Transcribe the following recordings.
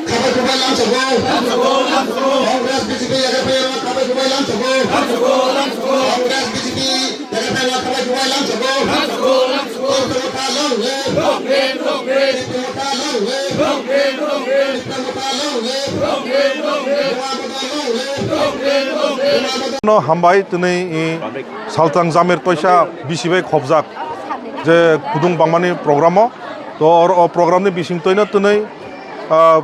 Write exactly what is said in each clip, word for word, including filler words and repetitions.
Khabai khubai lamsogo. Congress B J P yakarphai rok khabai khubai lamsogo. Congress B J P yakarphai rok khabai khubai lamsogo. Tipra Motha long live. Tipra Motha long live. Tipra Motha long live. No hambai twnwi, i, Salthang Jamir Toisa bisi bai khobjak je kudung bangmani program o. To oro o program ni bising twino twnwi, ah,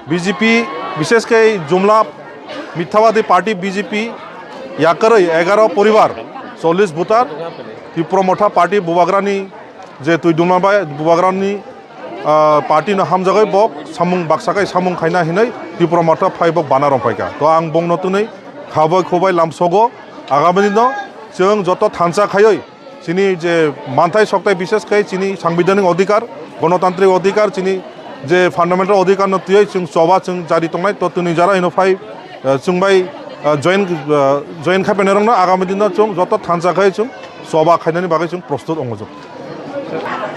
B J P, bishesh khe Jumla Mithabadi Party B J P yakarwi egaro poribar, chollish voter, Tipra Motha Party bubagrani je twi duma bai bubagrani, ah, party no hamjagwi bok samung baksa khai samung khaina hinwi Tipra Motha phai bok bana rong phaikha. To ang bongno twnwi khabai khubai lamsogo, agami dino chwng joto thansa khaiwi chini je manthai sokthai, bishesh khe chini sangbidhanik odhikar, gonotantrik odhikar, chini je fundamental odhikar no twiwi chwng choba chwng jari tongnai, to twnwi jara hino phai, eh, chwng bai, eh, join, eh, join khai painai rokno agami dino chwng joto thansa khai chwng choba khainani bagwi chwng prostut wngo chwng.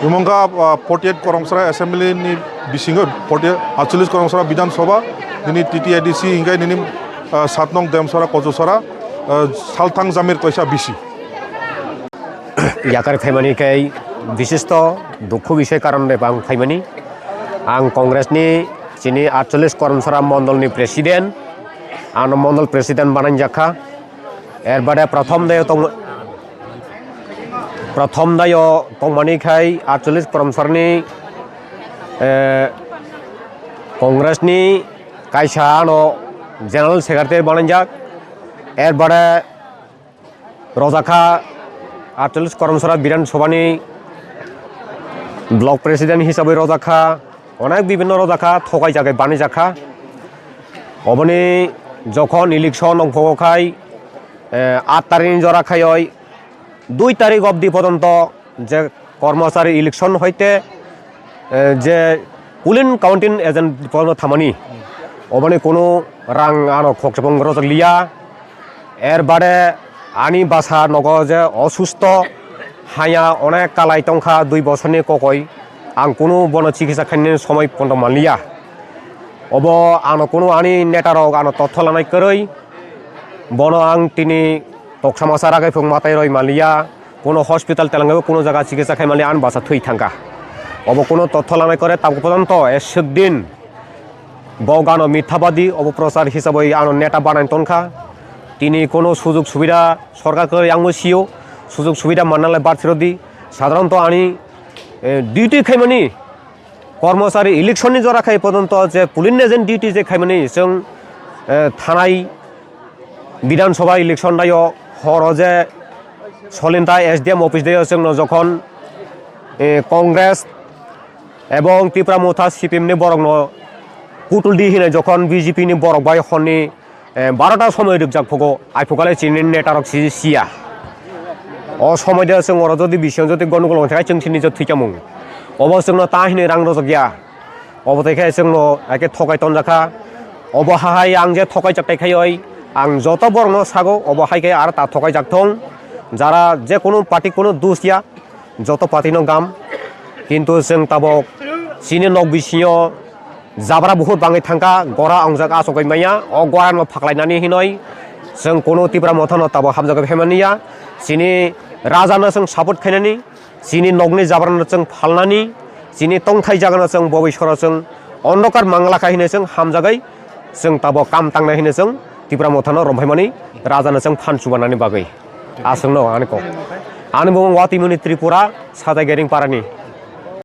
Imongkha, ah, forty eight Koromsra Assembly ni bisingo forty, aatchollish Koromsra Bidhan Sabha, nini T T A D C hingkai nini, ah, saat nong Demsara Kojosara, ah, Salthang Jamir Toisa bisi. Yakar phaimani khe bishisto dukhu bisai karon bai ang phaimani. Ang Congress ni chini aatchollish Koromsara Mondol ni President, ano Mondol President bananjakha. Erbade prothom dayo tong, prothom dayo tongmani khai aatchollish Koromsarni, eh, Congress ni kaisa ano General Secretary bananjak. Erbade rojakha aatchollish Koromsara Bidhan Sabhani Block President hisabwi rojakha, onek bibhinno rojakha, thokai jagai banijakha. Oboni jokhon election ongphogo khai, eh, aat tarikni jora khaioi dui tarik obdi pojonto je kormochari election hoite, eh, je polling counting agent pono thamani, oboni kunu rang ano khokchapong rojak liya. Erbade ani basa nogo je osusto haya onek kalai tongkha dui bosorni kokoi, ang kunu bono chikitsa khainani somoi pono manliya. Obo ano kunu ani netarok ano totho lanai kwrwi, bono ang tini toksa masa ragai phung matai roi manliya. Kuno hospital telangaibo kuno jaga chikitsa khaimani ani basa thwi thangkha. Obo kuno totho lanai kore tabuk pojonto eswk din bo gano mithabadi obo prochar hisabwi ano neta banai tonkha. Tini kuno sujug subida sorkar khe yangbo sio, sujug subida mannalai barsiro di. Sadharanto ani, eh, duty khaimani kormochari election ni jora khai pojonto je polling agent duty je khaimani chwng, eh, thanai Bidhan Sabha election dayo horo je Solinta S D M office dayo chwngno jokhon, eh, Congress ebong Tipra Motha C P M ni borokno putul di hinai jokhon B J P ni borok bai honni, eh, barota somoi rwkjak phugo, ai phukale chini netarok si siya. O somoi de chwng oro jodi bising jodi gondogol wngkha chwng sini jot thwikamung. Obo chwngno ta hinwi rang rwjakya. Obo tei khe chwngno ake thokai tonjakha. Obo hahai ang je thokai chaktai khaioi, ang joto borokno sago, obo hai khe aro ta thokai jak thung. Jara je kunu party kunu dus ya, joto party no gam. Kintu chwng tabok chini nok bisingo jabra buhur bangwi thangkha, gora ongjak achugwi manya. O gora no phaklainani hinoi chwng kunu Tipra Motha no tabok hamjagwi phaimani ya. Chini raja no chwng support khainani. Chini nokni jabrano chwng phalnani, chini tongthai jagano chwng bobisoro chwng ondokar mangla kha hinwi chwng hamjagwi chwng tabok kam tangnai hinwi chwng Tipra Mothano romhaimani rajano chwng phan chubanani bagwi. Aswkno ani kok. Ani bumung Watimuni Tripura, Sajai Gering parani.